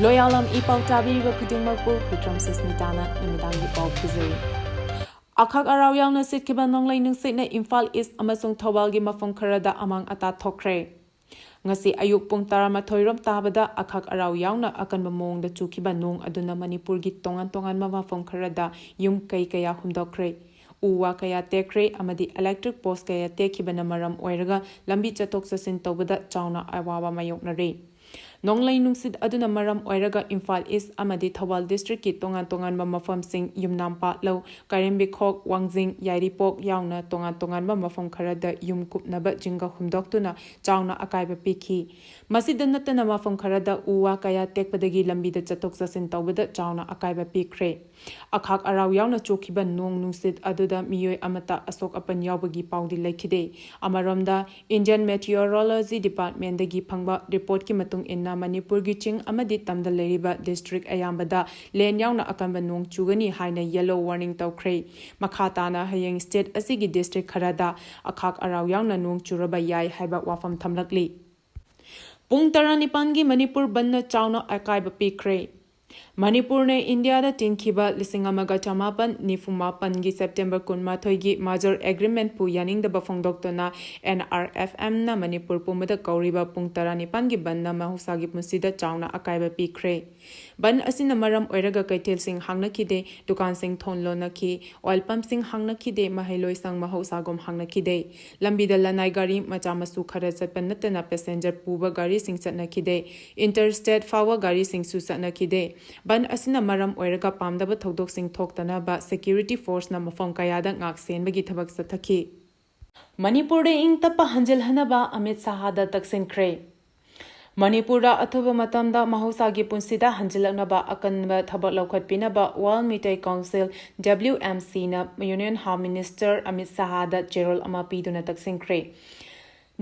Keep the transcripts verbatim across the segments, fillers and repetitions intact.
ꯂꯣꯌꯥꯂꯝ E ꯄꯥꯎ ꯇꯥꯕꯤꯔꯤꯕ ꯈꯨꯗꯤꯡꯃꯛꯄꯨ ꯈꯨꯇ꯭ꯔꯝ ꯁꯨꯁꯃꯤꯇꯥꯅ ꯅꯨꯃꯤꯗꯥꯡꯒꯤ ꯄꯥꯎ ꯄꯤꯖꯔꯤ꯫ ꯑꯈꯥꯛ ꯑꯔꯥꯎ ꯌꯥꯎꯅ ꯁꯤꯠꯈꯤꯕ ꯅꯣꯡꯂꯩ ꯅꯨꯡꯁꯤꯠꯅ ꯏꯝꯐꯥꯜ ꯏꯁ ꯑꯃꯁꯨꯡ ꯊꯧꯕꯥꯜꯒꯤ ꯃꯐꯝ ꯈꯔꯗ ꯑꯃꯥꯡ ꯑꯇꯥ ꯊꯣꯛꯈ꯭ꯔꯦ꯫ ꯉꯁꯤ ꯑꯌꯨꯛ ꯄꯨꯡ ꯇꯔꯥꯃꯥꯊꯣꯏ ꯔꯣꯝ ꯇꯥꯕꯗ ꯑꯈꯥꯛ ꯑꯔꯥꯎ ꯌꯥꯎꯅ ꯑꯀꯟꯕ ꯃꯑꯣꯡꯗ ꯆꯨꯈꯤꯕ ꯅꯣꯡ ꯑꯗꯨꯅ ꯃꯅꯤꯄꯨꯔꯒꯤ ꯇꯣꯉꯥꯟ ꯇꯣꯉꯥꯟꯕ ꯃꯐꯝ ꯈꯔꯗ ꯌꯨꯝ ꯀꯩ ꯀꯌꯥ ꯍꯨꯝꯗꯣꯛꯈ꯭ꯔꯦ꯫ ꯎ ꯋꯥ ꯀꯌꯥ ꯇꯦꯛꯈ꯭ꯔꯦ ꯑꯃꯗꯤ electric post ꯀꯌꯥ ꯇꯦꯛꯈꯤꯕꯅ ꯃꯔꯝ ꯑꯣꯏꯔꯒ ꯂꯝꯕꯤ ꯆꯠꯊꯣꯛ ꯆꯠꯁꯤꯟ ꯇꯧꯕꯗ ꯆꯥꯎꯅ ꯑꯋꯥꯕ ꯃꯥꯌꯣꯛꯅꯔꯦ꯫ ꯅꯣꯡꯂꯩ ꯅꯨꯡꯁꯤꯠ ꯑꯗꯨꯅ ꯃꯔꯝ ꯑꯣꯏꯔꯒ ꯏꯝꯐꯥꯜ ꯏꯁ ꯑꯃꯗꯤ ꯊꯧꯕꯥꯜ district ꯀꯤ ꯇꯣꯉꯥꯟ ꯇꯣꯉꯥꯟꯕ ꯃꯐꯝꯁꯤꯡ, ꯌꯨꯝꯅꯥꯝꯄꯥꯠꯂꯧ, ꯀꯥꯏꯔꯦꯝꯕꯤꯈꯣꯛ, ꯋꯥꯡꯖꯤꯡ, ꯌꯥꯏꯔꯤꯄꯣꯛ ꯌꯥꯎꯅ ꯇꯣꯉꯥꯟ ꯇꯣꯉꯥꯟꯕ ꯃꯐꯝ ꯈꯔꯗ ꯌꯨꯝ ꯀꯨꯞꯅꯕ ꯖꯤꯡꯒ ꯍꯨꯝꯗꯣꯛꯇꯨꯅ ꯆꯥꯎꯅ ꯑꯀꯥꯏꯕ ꯄꯤꯈꯤ꯫ ꯃꯁꯤꯗ ꯅꯠꯇꯅ ꯃꯐꯝ ꯈꯔꯗ ꯎ ꯋꯥ ꯀꯌꯥ ꯇꯦꯛꯄꯗꯒꯤ ꯂꯝꯕꯤꯗ ꯆꯠꯊꯣꯛ ꯆꯠꯁꯤꯟ ꯇꯧꯕꯗ ꯆꯥꯎꯅ ꯑꯀꯥꯏꯕ ꯄꯤꯈ꯭ꯔꯦ꯫ ꯑꯈꯥꯛ ꯑꯔꯥꯎ ꯌꯥꯎꯅ ꯆꯨꯈꯤꯕ ꯅꯣꯡ ꯅꯨꯡꯁꯤꯠ ꯑꯗꯨꯗ ꯃꯤꯑꯣꯏ ꯑꯃꯠꯇ ꯑꯁꯣꯛ ꯑꯄꯟ ꯌꯥꯎꯕꯒꯤ ꯄꯥꯎꯗꯤ ꯂꯩꯈꯤꯗꯦ꯫ ꯑꯃꯔꯣꯝꯗ, Indian Meteorology Department ꯗꯒꯤ ꯐꯪꯕ report ꯀꯤ ꯃꯇꯨꯡ ꯏꯟꯅ, ꯃꯅꯤꯄꯨꯔꯒꯤ ꯆꯤꯡ ꯑꯃꯗꯤ ꯇꯝꯗ ꯂꯩꯔꯤꯕ district ꯑꯌꯥꯝꯕꯗ ꯂꯦꯟ ꯌꯥꯎꯅ ꯑꯀꯟꯕ ꯅꯣꯡ ꯆꯨꯒꯅꯤ ꯍꯥꯏꯅ yellow warning ꯇꯧꯈ꯭ꯔꯦ꯫ ꯃꯈꯥ ꯇꯥꯅ ꯍꯌꯦꯡ state ꯑꯁꯤꯒꯤ district ꯈꯔꯗ ꯑꯈꯥꯛ ꯑꯔꯥꯎ ꯌꯥꯎꯅ ꯅꯣꯡ ꯆꯨꯔꯕ ꯌꯥꯏ ꯍꯥꯏꯕ ꯋꯥꯐꯝ ꯊꯝꯂꯛꯂꯤ꯫ ꯄꯨꯡ ꯇꯔꯥꯅꯤꯄꯥꯟꯒꯤ ꯃꯅꯤꯄꯨꯔ ꯕꯟꯗꯅ ꯆꯥꯎꯅ ꯑꯀꯥꯏꯕ ꯄꯤꯈ꯭ꯔꯦ꯫ ꯃꯅꯤꯄꯨꯔꯅ ꯏꯟꯗꯤꯌꯥꯗ ꯇꯤꯟꯈꯤꯕ ꯂꯤꯁꯤꯡ ꯑꯃꯒ ꯆꯃꯥꯄꯟ ꯅꯤꯐꯨ ꯃꯥꯄꯟꯒꯤ September ꯀꯨꯟꯃꯥꯊꯣꯏꯒꯤ merger agreement ꯄꯨ ꯌꯥꯅꯤꯡꯗꯕ ꯐꯣꯡꯗꯣꯛꯇꯨꯅ N R F M ꯅ ꯃꯅꯤꯄꯨꯔ ꯄꯨꯝꯕꯗ ꯀꯧꯔꯤꯕ ꯄꯨꯡ ꯇꯔꯥꯅꯤꯄꯥꯟꯒꯤ ꯕꯟꯗꯅ ꯃꯍꯧꯁꯥꯒꯤ ꯄꯨꯟꯁꯤꯗ ꯆꯥꯎꯅ ꯑꯀꯥꯏꯕ ꯄꯤꯈ꯭ꯔꯦ꯫ ꯕꯟ ꯑꯁꯤꯅ ꯃꯔꯝ ꯑꯣꯏꯔꯒ ꯀꯩꯊꯦꯜꯁꯤꯡ ꯍꯥꯡꯅꯈꯤꯗꯦ, ꯗꯨꯀꯥꯟꯁꯤꯡ ꯊꯣꯡ ꯂꯣꯟꯅꯈꯤ, oil pump ꯁꯤꯡ ꯍꯥꯡꯅꯈꯤꯗꯦ, ꯃꯍꯩꯂꯣꯏꯁꯪ ꯃꯍꯧꯁꯥꯒꯨꯝ ꯍꯥꯡꯅꯈꯤꯗꯦ꯫ ꯂꯝꯕꯤꯗ ꯂꯅꯥꯏ ꯒꯥꯔꯤ ꯃꯆꯥ ꯃꯁꯨ ꯈꯔ ꯆꯠꯄ ꯅꯠꯇꯅ passenger ꯄꯨꯕ ꯒꯥꯔꯤꯁꯤꯡ ꯆꯠꯅꯈꯤꯗꯦ꯫ Interstate ꯐꯥꯎꯕ ꯒꯥꯔꯤꯁꯤꯡꯁꯨ ꯆꯠꯅꯈꯤꯗꯦ꯫ ꯕꯟ ꯑꯁꯤꯅ ꯃꯔꯝ ꯑꯣꯏꯔꯒ ꯄꯥꯝꯗꯕ ꯊꯧꯗꯣꯛꯁꯤꯡ ꯊꯣꯛꯇꯅꯕ security force ꯅ ꯃꯐꯝ ꯀꯌꯥꯗ ꯉꯥꯛ ꯁꯦꯟꯕꯒꯤ ꯊꯕꯛ ꯆꯠꯊꯈꯤ꯫ ꯃꯅꯤꯄꯨꯔꯗ ꯏꯪ ꯇꯞꯄ ꯍꯟꯖꯤꯜꯍꯟꯅꯕ ꯑꯃꯤꯠ ꯁꯥꯍꯗ ꯇꯛꯁꯤꯟꯈ꯭ꯔꯦ꯫ ꯃꯅꯤꯄꯨꯔꯗ ꯑꯊꯨꯕ ꯃꯇꯝꯗ ꯃꯍꯧꯁꯥꯒꯤ ꯄꯨꯟꯁꯤꯗ ꯍꯟꯖꯤꯜꯂꯛꯅꯕ ꯑꯀꯟꯕ ꯊꯕꯛ ꯂꯧꯈꯠꯄꯤꯅꯕ World Meitei Council, W M C ꯅ Union Home Minister ꯑꯃꯤꯠ ꯁꯥꯍꯗ ꯆꯦꯔꯣꯜ ꯑꯃ ꯄꯤꯗꯨꯅ ꯇꯛꯁꯤꯟꯈ꯭ꯔꯦ꯫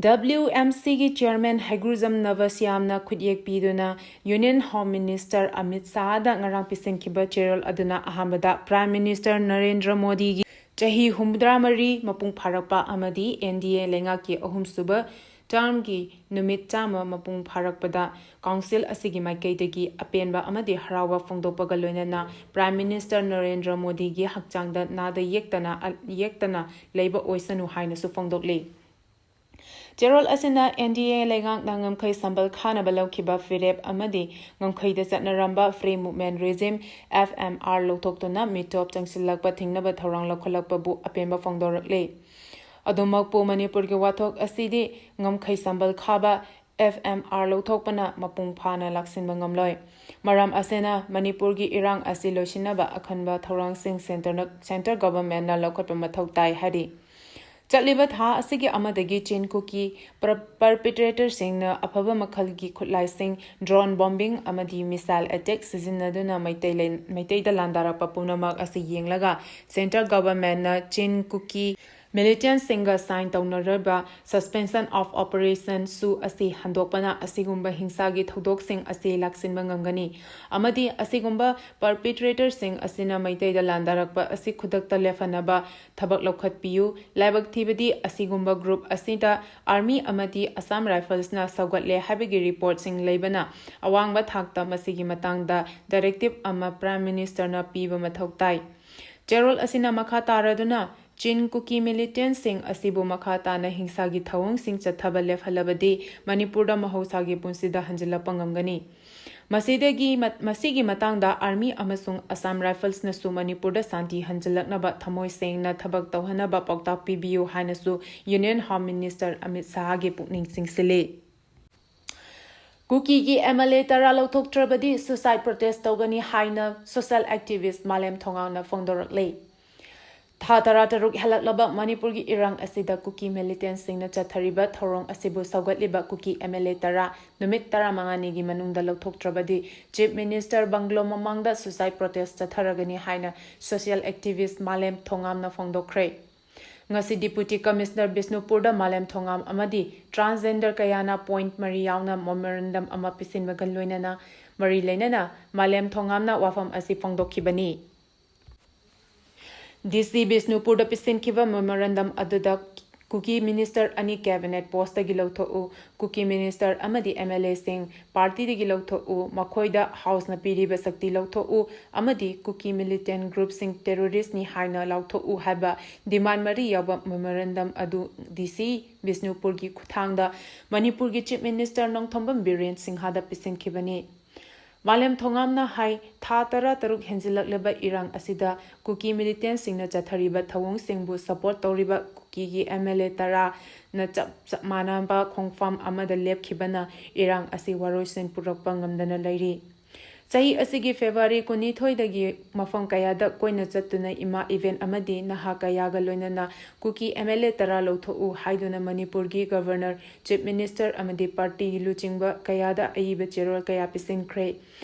W M C ꯒꯤ chairman ꯍꯩꯒ꯭ꯔꯨꯖꯝ ꯅꯕꯁ꯭ꯌꯥꯝꯅ ꯈꯨꯠꯌꯦꯛ ꯄꯤꯗꯨꯅ Union Home Minister ꯑꯃꯤꯠ ꯁꯥꯍꯗ ꯉꯔꯥꯡ ꯄꯤꯁꯤꯟꯈꯤꯕ ꯆꯦꯔꯣꯜ ꯑꯗꯨꯅ ꯑꯍꯥꯟꯕꯗ Prime Minister ꯅꯔꯦꯟꯗ꯭ꯔ ꯃꯣꯗꯤꯒꯤ ꯆꯍꯤ ꯍꯨꯝꯐꯨꯇꯔꯥꯃꯔꯤ ꯃꯄꯨꯡ ꯐꯥꯔꯛꯄ ꯑꯃꯗꯤ N D A ꯂꯩꯉꯥꯛꯀꯤ ꯑꯍꯨꯝꯁꯨꯕ ꯇꯔꯝꯒꯤ ꯅꯨꯃꯤꯠ ꯆꯥꯝꯃ ꯃꯄꯨꯡ ꯐꯥꯔꯛꯄꯗ ꯀꯥꯎꯟꯁꯤꯜ ꯑꯁꯤꯒꯤ ꯃꯥꯏꯀꯩꯗꯒꯤ ꯑꯄꯦꯟꯕ ꯑꯃꯗꯤ ꯍꯔꯥꯎꯕ ꯐꯣꯡꯗꯣꯛꯄꯒ ꯂꯣꯏꯅꯅ ꯄ꯭ꯔꯥꯏꯝ ꯃꯤꯅꯤꯁꯇꯔ ꯅꯔꯦꯟꯗ꯭ꯔ ꯃꯣꯗꯤꯒꯤ ꯍꯛꯆꯥꯡꯗ ꯅꯥꯗ ꯌꯦꯛꯇꯅ ꯌꯦꯛꯇꯅ ꯂꯩꯕ ꯑꯣꯏꯁꯅꯨ ꯍꯥꯏꯅꯁꯨ ꯐꯣꯡꯗꯣꯛꯂꯤ꯫ ꯆꯦꯔꯣꯜ ꯑꯁꯤꯅ ꯑꯦꯟ ꯗꯤ ꯑꯦ ꯂꯩꯉꯥꯛꯅ ꯉꯝꯈꯩ ꯁꯝꯕꯜ ꯈꯥꯅꯕ ꯂꯧꯈꯤꯕ ꯐꯤꯔꯦꯞ ꯑꯃꯗꯤ ꯉꯝꯈꯩꯗ ꯆꯠꯅꯔꯝꯕ Free Movement Regime, F M R, ꯂꯧꯊꯣꯛꯇꯨꯅ ꯃꯤꯇꯣꯞ ꯆꯪꯁꯤꯜꯂꯛꯄ ꯊꯤꯡꯅꯕ ꯊꯧꯔꯥꯡ ꯂꯧꯈꯠꯂꯛꯄꯕꯨ ꯑꯄꯦꯟꯕ ꯐꯣꯡꯗꯣꯔꯛꯂꯤ꯫ ꯑꯗꯨꯃꯛꯄꯨ ꯃꯅꯤꯄꯨꯔꯒꯤ ꯋꯥꯊꯣꯛ ꯑꯁꯤꯗꯤ ꯉꯝꯈꯩ ꯁꯝꯕꯜ ꯈꯥꯕ F M R ꯂꯧꯊꯣꯛꯄꯅ ꯃꯄꯨꯡ ꯐꯥꯅ ꯂꯥꯛꯁꯤꯟꯕ ꯉꯝꯂꯣꯏ꯫ ꯃꯔꯝ ꯑꯁꯤꯅ ꯃꯅꯤꯄꯨꯔꯒꯤ ꯏꯔꯥꯡ ꯑꯁꯤ ꯂꯣꯏꯁꯤꯟꯅꯕ ꯑꯀꯟꯕ ꯊꯧꯔꯥꯡꯁꯤꯡ ꯁꯦꯟꯇꯔꯅ, ꯁꯦꯟꯇꯔ ꯒꯚꯔꯟꯃꯦꯟꯠꯅ ꯂꯧꯈꯠꯄ ꯃꯊꯧ ꯇꯥꯏ ꯍꯥꯏꯔꯤ꯫ ꯆꯠꯂꯤꯕ ꯊꯥ ꯑꯁꯤꯒꯤ ꯑꯃꯗꯒꯤ ꯆꯤꯟ ꯀꯨꯀꯤ ꯄꯔ-, ꯄꯔꯄꯤꯇ꯭ꯔꯦꯇꯔꯁꯤꯡꯅ ꯑꯐꯕ ꯃꯈꯜꯒꯤ ꯈꯨꯠꯂꯥꯏꯁꯤꯡ, ꯗ꯭ꯔꯣꯟ ꯕꯣꯝꯕꯤꯡ ꯑꯃꯗꯤ ꯃꯤꯁꯥꯏꯜ ꯑꯦꯇꯦꯛ ꯁꯤꯖꯤꯟꯅꯗꯨꯅ ꯃꯩꯇꯩ ꯂꯩ-, ꯃꯩꯇꯩꯗ ꯂꯥꯟꯗꯥꯔꯛꯄ ꯄꯨꯝꯅꯃꯛ ꯑꯁꯤ ꯌꯦꯡꯂꯒ ꯁꯦꯟꯇꯔ ꯒꯚꯔꯟꯃꯦꯟꯠꯅ ꯆꯤꯟ ꯀꯨꯀꯤ ꯃꯤꯂꯤꯇꯦꯟꯠꯁꯤꯡꯒ ꯁꯥꯏꯟ ꯇꯧꯅꯔꯕ Suspension of Operation, ꯁꯨ ꯑꯁꯤ ꯍꯟꯗꯣꯛꯄꯅ ꯑꯁꯤꯒꯨꯝꯕ ꯍꯤꯡꯁꯥꯒꯤ ꯊꯧꯗꯣꯛꯁꯤꯡ ꯑꯁꯤ ꯂꯥꯛꯁꯤꯟꯕ ꯉꯝꯒꯅꯤ ꯑꯃꯗꯤ ꯑꯁꯤꯒꯨꯝꯕ ꯄꯔꯄꯤꯇ꯭ꯔꯦꯇꯔꯁꯤꯡ ꯑꯁꯤꯅ ꯃꯩꯇꯩꯗ ꯂꯥꯟꯗꯥꯔꯛꯄ ꯑꯁꯤ ꯈꯨꯗꯛꯇ ꯂꯦꯞꯍꯟꯅꯕ ꯊꯕꯛ ꯂꯧꯈꯠꯄꯤꯌꯨ꯫ ꯂꯥꯏꯕꯛ ꯊꯤꯕꯗꯤ ꯑꯁꯤꯒꯨꯝꯕ ꯒ꯭ꯔꯨꯞ ꯑꯁꯤꯗ ꯑꯥꯔꯃꯤ ꯑꯃꯗꯤ ꯑꯁꯥꯝ ꯔꯥꯏꯐꯜꯁꯅ ꯁꯧꯒꯠꯂꯦ ꯍꯥꯏꯕꯒꯤ ꯔꯤꯄꯣꯔꯠꯁꯤꯡ ꯂꯩꯕꯅ ꯑꯋꯥꯡꯕ ꯊꯥꯛꯇ ꯃꯁꯤꯒꯤ ꯃꯇꯥꯡꯗ ꯗꯥꯏꯔꯦꯛꯇꯤꯞ ꯑꯃ ꯄ꯭ꯔꯥꯏꯝ ꯃꯤꯅꯤꯁꯇꯔꯅ ꯄꯤꯕ ꯃꯊꯧ ꯇꯥꯏ꯫ ꯆꯦꯔꯣꯜ ꯑꯁꯤꯅ ꯃꯈꯥ ꯇꯥꯔꯗꯨꯅ ꯆꯤꯟ ꯀꯨꯀꯤ ꯃꯤꯂꯤꯇꯦꯟꯠꯁꯤꯡ ꯑꯁꯤꯕꯨ ꯃꯈꯥ ꯇꯥꯅ ꯍꯤꯡꯁꯥꯒꯤ ꯊꯧꯑꯣꯡꯁꯤꯡ ꯆꯠꯊꯕ ꯂꯦꯞꯍꯜꯂꯕꯗꯤ ꯃꯅꯤꯄꯨꯔꯗ ꯃꯍꯧꯁꯥꯒꯤ ꯄꯨꯟꯁꯤꯗ ꯍꯟꯖꯤꯜꯂꯛꯄ ꯉꯝꯒꯅꯤ꯫ ꯃꯁꯤꯗꯒꯤ ꯃ-, ꯃꯁꯤꯒꯤ ꯃꯇꯥꯡꯗ ꯑꯥꯔꯃꯤ ꯑꯃꯁꯨꯡ ꯑꯁꯥꯝ ꯔꯥꯏꯐꯜꯁꯅꯁꯨ ꯃꯅꯤꯄꯨꯔꯗ ꯁꯥꯟꯇꯤ ꯍꯟꯖꯤꯜꯂꯛꯅꯕ ꯊꯃꯣꯏ ꯁꯦꯡꯅ ꯊꯕꯛ ꯇꯧꯍꯟꯅꯕ ꯄꯥꯎꯇꯥꯛ ꯄꯤꯕꯤꯌꯨ ꯍꯥꯏꯅꯁꯨ ꯌꯨꯅꯤꯌꯟ ꯍꯣꯝ ꯃꯤꯅꯤꯁꯇꯔ ꯑꯃꯤꯠ ꯁꯥꯍꯒꯤ ꯄꯨꯛꯅꯤꯡ ꯆꯤꯡꯁꯤꯜꯂꯤ꯫ ꯀꯨꯀꯤꯒꯤ M L A ꯇꯔꯥ ꯂꯧꯊꯣꯛꯇ꯭ꯔꯕꯗꯤ suicide protest ꯇꯧꯒꯅꯤ ꯍꯥꯏꯅ social activist ꯃꯥꯂꯦꯝ ꯊꯣꯉꯥꯝꯅ ꯐꯣꯡꯗꯣꯔꯛꯂꯤ꯫ ꯊꯥ ꯇꯔꯥꯇꯔꯨꯛ ꯍꯦꯜꯂꯛꯂꯕ ꯃꯅꯤꯄꯨꯔꯒꯤ ꯏꯔꯥꯡ ꯑꯁꯤꯗ ꯀꯨꯀꯤ ꯃꯤꯂꯤꯇꯦꯟꯠꯁꯤꯡꯅ ꯆꯠꯊꯔꯤꯕ ꯊꯧꯔꯣꯡ ꯑꯁꯤꯕꯨ ꯁꯧꯒꯠꯂꯤꯕ ꯀꯨꯀꯤ M L A ꯇꯔꯥ ꯅꯨꯃꯤꯠ ꯇꯔꯥꯃꯉꯥꯅꯤꯒꯤ ꯃꯅꯨꯡꯗ ꯂꯧꯊꯣꯛꯇ꯭ꯔꯕꯗꯤ Chief Minister ꯕꯪꯒ꯭ꯂꯣ ꯃꯃꯥꯡꯗ suicide protest ꯆꯠꯊꯔꯒꯅꯤ ꯍꯥꯏꯅ social activist ꯃꯥꯂꯦꯝ ꯊꯣꯉꯥꯝꯅ ꯐꯣꯡꯗꯣꯛꯈ꯭ꯔꯦ꯫ ꯉꯁꯤ Deputy Commissioner ꯕꯤꯁꯅꯨꯄꯨꯔꯗ ꯃꯥꯂꯦꯝ ꯊꯣꯉꯥꯝ ꯑꯃꯗꯤ transgender ꯀꯌꯥꯅ point ꯃꯔꯤ ꯌꯥꯎꯅ memorandum ꯑꯃ ꯄꯤꯁꯤꯟꯕꯒ ꯂꯣꯏꯅꯅ, ꯃꯔꯤ ꯂꯩꯅꯅ ꯃꯥꯂꯦꯝ ꯊꯣꯉꯥꯝꯅ ꯋꯥꯐꯝ ꯑꯁꯤ ꯐꯣꯡꯗꯣꯛꯈꯤꯕꯅꯤ꯫ D C ꯕꯤꯁꯅꯨꯄꯨꯔꯗ ꯄꯤꯁꯤꯟꯈꯤꯕ memorandum ꯑꯗꯨꯗ ꯀꯨꯀꯤ ꯃꯤꯅꯤꯁꯇꯔ ꯑꯅꯤ ꯀꯦꯕꯤꯅꯦꯠ ꯄꯣꯁꯇꯒꯤ ꯂꯧꯊꯣꯛꯎ, ꯀꯨꯀꯤ ꯃꯤꯅꯤꯁꯇꯔ ꯑꯃꯗꯤ ꯑꯦꯝ ꯑꯦꯜ ꯑꯦꯁꯤꯡ ꯄꯥꯔꯇꯤꯗꯒꯤ ꯂꯧꯊꯣꯛꯎ, ꯃꯈꯣꯏꯗ ꯍꯥꯎꯁꯅ ꯄꯤꯔꯤꯕ ꯁꯛꯇꯤ ꯂꯧꯊꯣꯛꯎ ꯑꯃꯗꯤ ꯀꯨꯀꯤ ꯃꯤꯂꯤꯇꯦꯟ ꯒ꯭ꯔꯨꯞꯁꯤꯡ ꯇꯦꯔꯣꯔꯤꯁ꯭ꯠꯅꯤ ꯍꯥꯏꯅ ꯂꯥꯎꯊꯣꯛꯎ ꯍꯥꯏꯕ ꯗꯤꯃꯥꯟ ꯃꯔꯤ ꯌꯥꯎꯕ ꯃꯦꯃꯣꯔꯦꯟꯗꯝ ꯑꯗꯨ ꯗꯤ ꯁꯤ ꯕꯤꯁꯅꯨꯄꯨꯔꯒꯤ ꯈꯨꯠꯊꯥꯡꯗ ꯃꯅꯤꯄꯨꯔꯒꯤ ꯆꯤꯐ ꯃꯤꯅꯤꯁꯇꯔ ꯅꯣꯡꯊꯣꯝꯕꯝ ꯕꯤꯔꯦꯟ ꯁꯤꯡꯍꯗ ꯄꯤꯁꯤꯟꯈꯤꯕꯅꯤ꯫ ꯃꯥꯂꯦꯝ ꯊꯣꯉꯥꯝꯅ ꯍꯥꯏ, ꯊꯥ ꯇꯔꯥꯇꯔꯨꯛ ꯍꯦꯟꯖꯤꯜꯂꯛꯂꯕ ꯏꯔꯥꯡ ꯑꯁꯤꯗ ꯀꯨꯀꯤ ꯃꯤꯂꯤꯇꯦꯟꯁꯤꯡꯅ ꯆꯠꯊꯔꯤꯕ ꯊꯧꯑꯣꯡꯁꯤꯡꯕꯨ ꯁꯄꯣꯔꯠ ꯇꯧꯔꯤꯕ ꯀꯨꯀꯤꯒꯤ ꯑꯦꯝ ꯑꯦꯜ ꯑꯦ ꯇꯔꯥꯅ ꯆꯞ ꯆꯞ ꯃꯥꯟꯅꯕ ꯈꯣꯡꯐꯝ ꯑꯃꯗ ꯂꯦꯞꯈꯤꯕꯅ ꯏꯔꯥꯡ ꯑꯁꯤ ꯋꯥꯔꯣꯏꯁꯤꯟ ꯄꯨꯔꯛꯄ ꯉꯝꯗꯅ ꯂꯩꯔꯤ꯫ ꯆꯍꯤ ꯑꯁꯤꯒꯤ ꯐꯦꯕ꯭ꯔꯨꯋꯥꯔꯤ ꯀꯨꯟꯅꯤꯊꯣꯏꯗꯒꯤ ꯃꯐꯝ ꯀꯌꯥꯗ ꯀꯣꯏꯅ ꯆꯠꯇꯨꯅ ꯏꯃꯥ ꯏꯕꯦꯟ ꯑꯃꯗꯤ ꯅꯍꯥ ꯀꯌꯥꯒ ꯂꯣꯏꯅꯅ ꯀꯨꯀꯤ ꯑꯦꯝ ꯑꯦꯜ ꯑꯦ ꯇꯔꯥ ꯂꯧꯊꯣꯛꯎ ꯍꯥꯏꯗꯨꯅ ꯃꯅꯤꯄꯨꯔꯒꯤ ꯒꯚꯔꯅꯔ, ꯆꯤꯐ ꯃꯤꯅꯤꯁꯇꯔ ꯑꯃꯗꯤ ꯄꯥꯔꯇꯤꯒꯤ ꯂꯨꯆꯤꯡꯕ ꯀꯌꯥꯗ ꯑꯏꯕ ꯆꯦꯔꯣꯜ ꯀꯌꯥ ꯄꯤꯁꯤꯟꯈ꯭ꯔꯦ꯫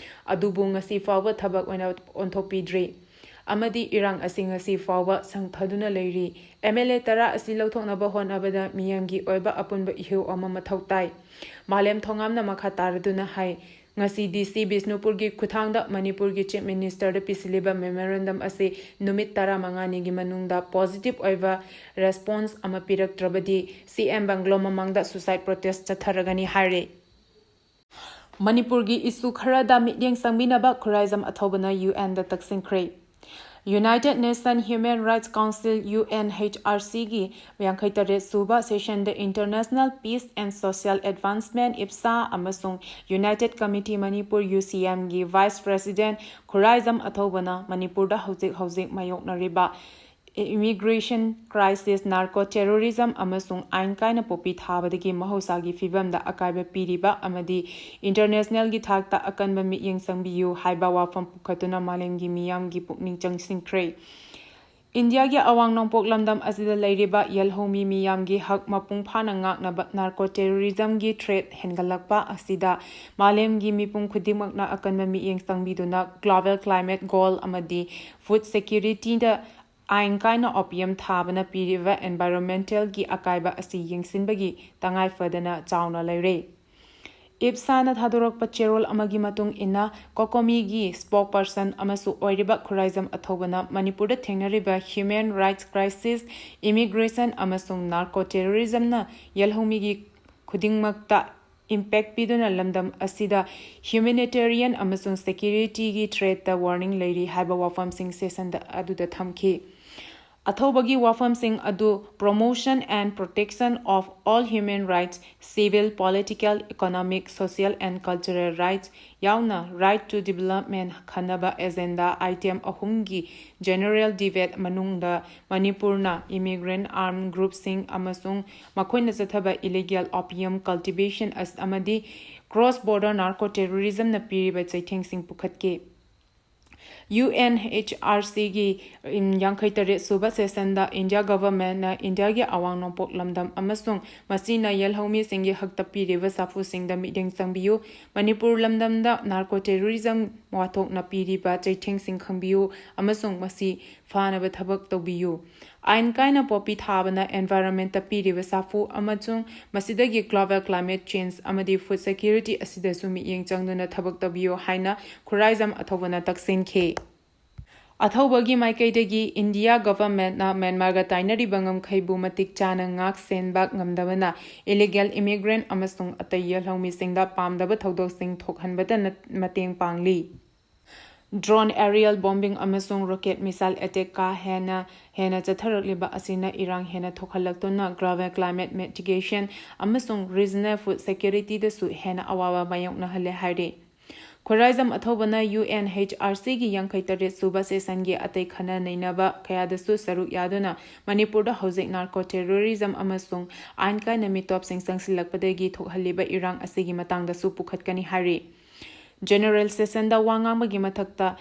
ꯑꯗꯨꯕꯨ ꯉꯁꯤ ꯐꯥꯎꯕ ꯊꯕꯛ ꯑꯣꯏꯅ ꯑꯣꯟꯊꯣꯛꯄꯤꯗ꯭ꯔꯤ ꯑꯃꯗꯤ ꯏꯔꯥꯡ ꯑꯁꯤ ꯉꯁꯤ ꯐꯥꯎꯕ ꯁꯪꯊꯗꯨꯅ ꯂꯩꯔꯤ꯫ ꯑꯦꯝ ꯑꯦꯜ ꯑꯦ ꯇꯔꯥ ꯑꯁꯤ ꯂꯧꯊꯣꯛꯅꯕ ꯍꯣꯠꯅꯕꯗ ꯃꯤꯌꯥꯝꯒꯤ ꯑꯣꯏꯕ ꯑꯄꯨꯟꯕ ꯏꯍꯨ ꯑꯃ ꯃꯊꯧ ꯇꯥꯏ꯫ ꯃꯥꯂꯦꯝ ꯊꯣꯉꯥꯝꯅ ꯃꯈꯥ ꯇꯥꯔꯗꯨꯅ ꯍꯥꯏ, ꯉꯁꯤ ꯗꯤ ꯁꯤ ꯕꯤꯁꯅꯨꯄꯨꯔꯒꯤ ꯈꯨꯠꯊꯥꯡꯗ ꯃꯅꯤꯄꯨꯔꯒꯤ ꯆꯤꯐ ꯃꯤꯅꯤꯁꯇꯔꯗ ꯄꯤꯁꯤꯜꯂꯤꯕ ꯃꯦꯃꯣꯔꯦꯟꯗꯝ ꯑꯁꯤ ꯅꯨꯃꯤꯠ ꯇꯔꯥꯃꯉꯥꯅꯤꯒꯤ ꯃꯅꯨꯡꯗ ꯄꯣꯖꯤꯇꯤꯚ ꯑꯣꯏꯕ ꯔꯦꯁꯄꯣꯟꯁ ꯑꯃ ꯄꯤꯔꯛꯇ꯭ꯔꯕꯗꯤ ꯁꯤ ꯑꯦꯝ ꯕꯪꯒ꯭ꯂꯣ ꯃꯃꯥꯡꯗ ꯁꯨꯁꯥꯏꯗ ꯄ꯭ꯔꯣꯇꯦꯁ ꯆꯠꯊꯔꯒꯅꯤ ꯍꯥꯏꯔꯤ꯫ ꯃꯅꯤꯄꯨꯔꯒꯤ ꯏꯁꯨ ꯈꯔꯗ ꯃꯤꯠꯌꯦꯡ ꯆꯪꯕꯤꯅꯕ ꯈꯨꯔꯥꯏꯖꯝ ꯑꯊꯧꯕꯅ ꯌꯨ ꯑꯦꯟꯗ ꯇꯛꯁꯤꯟꯈ꯭ꯔꯦ꯫ United Nation Human Rights Council, U N H R ꯁꯤꯒꯤ ꯌꯥꯡꯈꯩ ꯇꯔꯦꯠ ꯁꯨꯕ ꯁꯦꯁꯟꯗ International Peace and Social Advancement, ꯏꯞꯁꯥ, ꯑꯃꯁꯨꯡ United Committee Manipur, ꯌꯨ ꯁꯤ ꯑꯦꯝꯒꯤ ꯚꯥꯏꯁ ꯄ꯭ꯔꯦꯁꯤꯗꯦꯟꯠ ꯈꯨꯔꯥꯏꯖꯝ ꯑꯊꯧꯕꯅ ꯃꯅꯤꯄꯨꯔꯗ ꯍꯧꯖꯤꯛ ꯍꯧꯖꯤꯛ ꯃꯥꯌꯣꯛꯅꯔꯤꯕ ꯏꯃꯤꯒ꯭ꯔꯦꯁꯟ ꯀ꯭ꯔꯥꯏꯁꯤꯁ, ꯅꯥꯔꯀꯣ ꯇꯦꯔꯣꯔꯤꯖꯝ ꯑꯃꯁꯨꯡ ꯑꯥꯏꯟ ꯀꯥꯏꯅ ꯄꯣꯄꯤ ꯊꯥꯕꯗꯒꯤ ꯃꯍꯧꯁꯥꯒꯤ ꯐꯤꯕꯝꯗ ꯑꯀꯥꯏꯕ ꯄꯤꯔꯤꯕ ꯑꯃꯗꯤ ꯏꯟꯇꯔꯅꯦꯁꯅꯦꯜꯒꯤ ꯊꯥꯛꯇ ꯑꯀꯟꯕ ꯃꯤꯠꯌꯦꯡ ꯆꯪꯕꯤꯌꯨ ꯍꯥꯏꯕ ꯋꯥꯐꯝ ꯄꯨꯈꯠꯇꯨꯅ ꯃꯥꯂꯦꯝꯒꯤ ꯃꯤꯌꯥꯝꯒꯤ ꯄꯨꯛꯅꯤꯡ ꯆꯪꯁꯤꯟꯈ꯭ꯔꯦ꯫ ꯏꯟꯗꯤꯌꯥꯒꯤ ꯑꯋꯥꯡ ꯅꯣꯡꯄꯣꯛ ꯂꯝꯗꯝ ꯑꯁꯤꯗ ꯂꯩꯔꯤꯕ ꯌꯦꯜꯍꯧꯃꯤ ꯃꯤꯌꯥꯝꯒꯤ ꯍꯛ ꯃꯄꯨꯡ ꯐꯥꯅ ꯉꯥꯛꯅꯕ ꯅꯥꯔꯀꯣ ꯇꯦꯔꯣꯔꯤꯖꯝꯒꯤ ꯊ꯭ꯔꯦꯠ ꯍꯦꯟꯒꯠꯂꯛꯄ ꯑꯁꯤꯗ ꯃꯥꯂꯦꯝꯒꯤ ꯃꯤꯄꯨꯝ ꯈꯨꯗꯤꯡꯃꯛꯅ ꯑꯀꯟꯕ ꯃꯤꯠꯌꯦꯡ ꯆꯪꯕꯤꯗꯨꯅ Global Climate Goal ꯑꯃꯗꯤ ꯐꯨꯗ ꯁꯦꯀ꯭ꯌꯨꯔꯤꯇꯤꯗ ꯑꯥꯏꯟ ꯀꯥꯏꯅ ꯑꯣꯄꯤꯌꯝ ꯊꯥꯕꯅ ꯄꯤꯔꯤꯕ ꯑꯦꯟꯚꯥꯏꯔꯣꯟꯃꯦꯟꯇꯦꯜꯒꯤ ꯑꯀꯥꯏꯕ ꯑꯁꯤ ꯌꯦꯡꯁꯤꯟꯕꯒꯤ ꯇꯉꯥꯏ ꯐꯗꯅ ꯆꯥꯎꯅ ꯂꯩꯔꯦ꯫ ꯏꯞꯁꯥꯅ ꯊꯥꯗꯣꯔꯛꯄ ꯆꯦꯔꯣꯜ ꯑꯃꯒꯤ ꯃꯇꯨꯡ ꯏꯟꯅ, ꯀꯣꯀꯣꯃꯤꯒꯤ spokesperson ꯑꯃꯁꯨ ꯑꯣꯏꯔꯤꯕ ꯈꯨꯔꯥꯏꯖꯝ ꯑꯊꯧꯕꯅ ꯃꯅꯤꯄꯨꯔꯗ ꯊꯦꯡꯅꯔꯤꯕ human rights crisis, immigration ꯑꯃꯁꯨꯡ narco terrorismꯅ ꯌꯦꯜꯍꯧꯃꯤꯒꯤ ꯈꯨꯗꯤꯡꯃꯛꯇ impact ꯄꯤꯗꯨꯅ ꯂꯝꯗꯝ ꯑꯁꯤꯗ humanitarian ꯑꯃꯁꯨꯡ securityꯒꯤ threatꯇ warning ꯂꯩꯔꯤ ꯍꯥꯏꯕ ꯋꯥꯐꯝꯁꯤꯡ ꯁꯦꯁꯟꯗ ꯑꯗꯨꯗ ꯊꯝꯈꯤ꯫ ꯑꯊꯧꯕꯒꯤ ꯋꯥꯐꯝꯁꯤꯡ ꯑꯗꯨ promotion and protection of all human rights, civil, political, economic, social and cultural rights ꯌꯥꯎꯅ right to development ꯈꯟꯅꯕ agenda item ꯑꯍꯨꯝꯒꯤ general debate ꯃꯅꯨꯡꯗ ꯃꯅꯤꯄꯨꯔꯅ immigrant armed groupꯁꯤꯡ ꯑꯃꯁꯨꯡ ꯃꯈꯣꯏꯅ ꯆꯠꯊꯕ illegal opium cultivation ꯑꯁ-, ꯑꯃꯗꯤ cross border narco terrorismꯅ ꯄꯤꯔꯤꯕ ꯆꯩꯊꯦꯡꯁꯤꯡ ꯄꯨꯈꯠꯈꯤ꯫ UNHRCꯒꯤ ꯌꯥꯡꯈꯩ ꯇꯔꯦꯠ ꯁꯨꯕ ꯁꯦꯁꯟꯗ ꯏꯟꯗꯤꯌꯥ ꯒꯚꯔꯟꯃꯦꯟꯠꯅ ꯏꯟꯗꯤꯌꯥꯒꯤ ꯑꯋꯥꯡ ꯅꯣꯡꯄꯣꯛ ꯂꯝꯗꯝ ꯑꯃꯁꯨꯡ ꯃꯁꯤꯅ ꯌꯦꯜꯍꯧꯃꯤꯁꯤꯡꯒꯤ ꯍꯛꯇ ꯄꯤꯔꯤꯕ ꯁꯥꯐꯨꯁꯤꯡꯗ ꯃꯤꯠꯌꯦꯡ ꯆꯪꯕꯤꯌꯨ, ꯃꯅꯤꯄꯨꯔ ꯂꯝꯗꯝꯗ narco terrorism ꯋꯥꯊꯣꯛꯅ ꯄꯤꯔꯤꯕ ꯆꯩꯊꯦꯡꯁꯤꯡ ꯈꯪꯕꯤꯌꯨ ꯑꯃꯁꯨꯡ ꯃꯁꯤ ꯐꯥꯅꯕ ꯊꯕꯛ ꯇꯧꯕꯤꯌꯨ꯫ ꯑꯥꯏꯟ ꯀꯥꯏꯅ ꯄꯣꯄꯤ ꯊꯥꯕꯅ environmentꯇ ꯄꯤꯔꯤꯕ ꯁꯥꯐꯨ ꯑꯃꯁꯨꯡ ꯃꯁꯤꯗꯒꯤ global climate change ꯑꯃꯗꯤ food security ꯑꯁꯤꯗꯁꯨ ꯃꯤꯠꯌꯦꯡ ꯆꯪꯗꯨꯅ ꯊꯕꯛ ꯇꯧꯕꯤꯌꯨ ꯍꯥꯏꯅ ꯈꯨꯔꯥꯏꯖꯝ ꯑꯊꯧꯕꯅ ꯇꯛꯁꯤꯟꯈꯤ꯫ ꯑꯊꯧꯕꯒꯤ ꯃꯥꯏꯀꯩꯗꯒꯤ ꯏꯟꯗꯤꯌꯥ ꯒꯚꯔꯟꯃꯦꯟꯠꯅ ꯃ꯭ꯌꯥꯟꯃꯥꯔꯒ ꯇꯥꯏꯅꯔꯤꯕ ꯉꯝꯈꯩꯕꯨ ꯃꯇꯤꯛ ꯆꯥꯅ ꯉꯥꯛ ꯁꯦꯟꯕ ꯉꯝꯗꯕꯅ illegal immigrant ꯑꯃꯁꯨꯡ ꯑꯇꯩ ꯌꯦꯜꯍꯧꯃꯤꯁꯤꯡꯗ ꯄꯥꯝꯗꯕ ꯊꯧꯗꯣꯛꯁꯤꯡ ꯊꯣꯛꯍꯟꯕꯗ ꯅꯠ-, ꯃꯇꯦꯡ ꯄꯥꯡꯂꯤ꯫ Drone, aerial bombing ꯑꯃꯁꯨꯡ rocket missile attack ꯀꯥ ꯍꯦꯟꯅ ꯍꯦꯟꯅ ꯆꯠꯊꯔꯛꯂꯤꯕ ꯑꯁꯤꯅ ꯏꯔꯥꯡ ꯍꯦꯟꯅ ꯊꯣꯛꯍꯜꯂꯛꯇꯨꯅ global climate mitigation ꯑꯃꯁꯨꯡ regional food securityꯗꯁꯨ ꯍꯦꯟꯅ ꯑꯋꯥꯕ ꯃꯥꯌꯣꯛꯅꯍꯜꯂꯦ ꯍꯥꯏꯔꯤ꯫ ꯈꯨꯔꯥꯏꯖꯝ ꯑꯊꯧꯕꯅ UNHRCꯒꯤ ꯌꯥꯡꯈꯩ ꯇꯔꯦꯠ ꯁꯨꯕ ꯁꯦꯁꯟꯒꯤ ꯑꯇꯩ ꯈꯟꯅ ꯅꯩꯅꯕ ꯀꯌꯥꯗꯁꯨ ꯁꯔꯨꯛ ꯌꯥꯗꯨꯅ ꯃꯅꯤꯄꯨꯔꯗ ꯍꯧꯖꯤꯛ narco terrorism ꯑꯃꯁꯨꯡ ꯑꯥꯏꯟ ꯀꯥꯏꯅ ꯃꯤꯇꯣꯞꯁꯤꯡ ꯆꯪꯁꯤꯜꯂꯛꯄꯗꯒꯤ ꯊꯣꯛꯍꯜꯂꯤꯕ ꯏꯔꯥꯡ ꯑꯁꯤꯒꯤ ꯃꯇꯥꯡꯗꯁꯨ ꯄꯨꯈꯠꯀꯅꯤ ꯍꯥꯏꯔꯤ꯫ General sessionꯗ ꯋꯥ ꯉꯥꯡꯕꯒꯤ ꯃꯊꯛꯇ